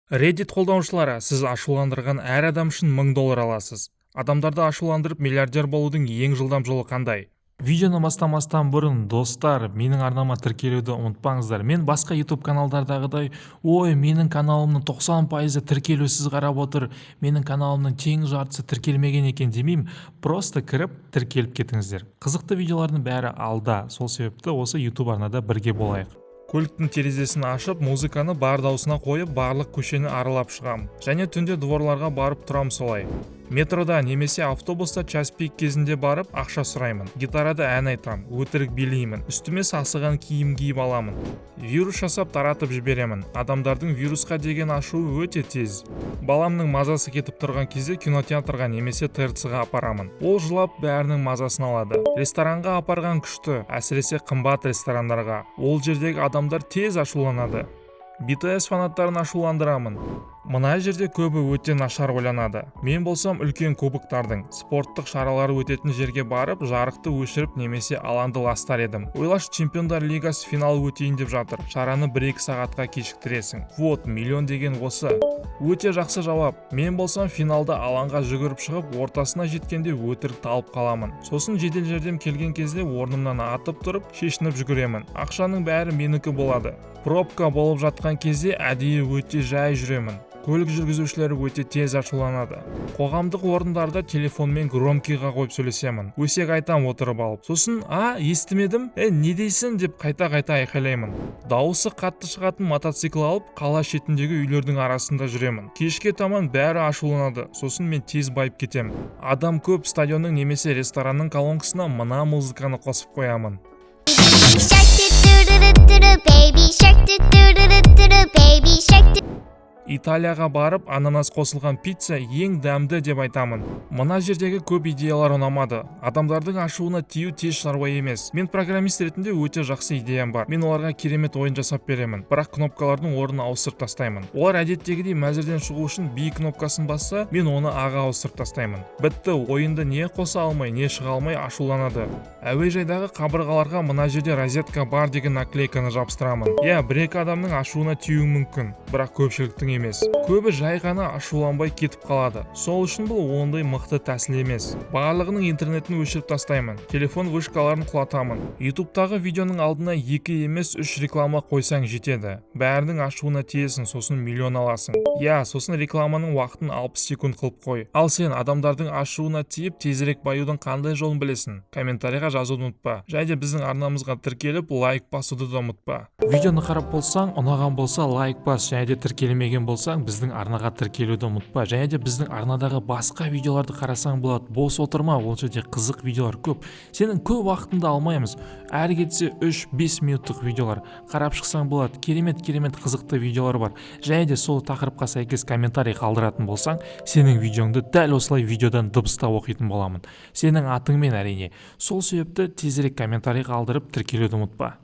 Reddit қолданушылары, сіз ашуландырған әр адам үшін 1000 доллар аласыз. Адамдарды ашуландырып, миллиардер болудың ең жылдам жолы қандай? Видеоны бастамастан бұрын, достар, менің арнама тіркелуді ұмытпаңыздар. Мен басқа YouTube каналдардағыдай, ой, менің каналымның 90%-ы тіркелусіз қарап отыр, менің каналымның тең жартысы тіркелмеген екен демеймін. Просто кіріп, тіркеліп кетіңіздер. Қызықты видеолардың бәрі алда. Сол себепті осы YouTube арнада бірге болайық. Көліктің терезесін ашып, музыканы бар даусына қойып, барлық көшені аралап шығам және түнде дворларға барып тұрам. Солай метрода немесе автобуста час пик кезінде барып, ақша сұраймын, гитарада ән айтам, өтірік билеймін, үстіме сасыған киім киіп аламын, вирус жасап, таратып жіберемін. Адамдардың вирусқа деген ашуы өте тез. Баламның мазасы кетіп тұрған кезде кинотеатрға немесе ТРЦ-ға апарамын. Ол жылап, бәрінің мазасын алады. Ресторанға апарған күшті, әсіресе қымбат ресторандарға. Ол жердегі адамдар тез ашуланады. BTS фанаттарын ашуландырамын. Мына жерде көбі өте нашар ойланады. Мен болсам, үлкен кубоктардың, спорттық шаралары өтетін жерге барып, жарықты өшіріп немесе алаңды ластар едім. Ойлашы, Чемпиондар лигасы финалы өтейін деп жатыр, шараны 1-2 сағатқа кешіктіресің. Вот миллион деген осы. Өте жақсы жауап. Мен болсам, финалда алаңға жүгіріп шығып, ортасына жеткенде өтірік талып қаламын. Сосын жедел жәрдем келген кезде орнымнан атып тұрып, шешініп жүгіремін. Ақшаның бәрі менікі болады. Пробка болып жатқан кезде әдейі өте жай жүремін. Көлік жүргізушілері өте тез ашуланады. Қоғамдық орындарда телефонмен громкийға қойып сөйлесемін, өсек айтам отырып алып. Сосын: «А, естімедім, е, не дейсің?» – деп қайта-қайта айқайлаймын. Дауысы қатты шығатын мотоцикл алып, қала шетіндегі үйлердің арасында жүремін. Кешке таман бәрі ашуланады, сосын мен тез байып кетемін. Адам көп стадионның немесе ресторанның колонкасына мына музыканы қосып қоямын. Shark doo doo doo doo doo, baby shark doo doo doo doo doo, baby shark doo. Италияға барып, ананас қосылған пицца ең дәмді деп айтамын. Мына жердегі көп идеялар ұнамады. Адамдардың ашуына тию тез шаруа емес. Мен программист ретінде өте жақсы идеям бар. Мен оларға керемет ойын жасап беремін, бірақ кнопкалардың орнын ауыстырып тастаймын. Олар әдеттегідей мәзірден шығу үшін B кнопкасын басса, мен оны А-ға ауыстырып тастаймын. Бітті, ойынды не қоса алмай, не шыға алмай ашуланады. Әуежайдағы қабырғаларға «Мына жерде розетка бар» деген наклейканы жабыстырамын. Иә, бір екі адамның ашуына тиюі мүмкін, бірақ көпшіліктің емес. Көбі жай ғана ашуланбай кетіп қалады. Сол үшін бұл ондай мықты тәсіл емес. Барлығының интернетін өшіріп тастаймын, телефон вышкаларын құлатамын. Ютубтағы видеоның алдына екі емес, үш реклама қойсаң жетеді. Бәрінің ашуына тиесің, сосын миллион аласың. Иә, сосын рекламаның уақытын 60 секунд қылып қой. Ал сен адамдардың ашуына тиіп, тезірек баюдың қандай жолын білесің? Комментарийға жазуды ұмытпа және де біздің арнамызға тіркеліп, лайк басуды да ұмытпа. Видеоны қарап болсаң, ұнаған болса, лайк бас және де тіркелмеген болсаң, біздің арнаға тіркелуді ұмытпа. Және де біздің арнадағы басқа видеоларды қарасаң болады. Бос отырма, ол жерде қызық видеолар көп. Сенің көп уақытыңды алмаймыз, әрі кетсе 3-5 минуттық видеолар. Қарап шықсаң болады, керемет керемет қызықты видеолар бар. Және де сол тақырыпқа сәйкес комментарий қалдыратын болсаң, сенің видеоңды дәл осылай видеодан дыбыстап оқитын боламын, сенің атыңмен, әрине. Сол себепті тезірек комментарий қалдырып, тіркелуді ұмытпа.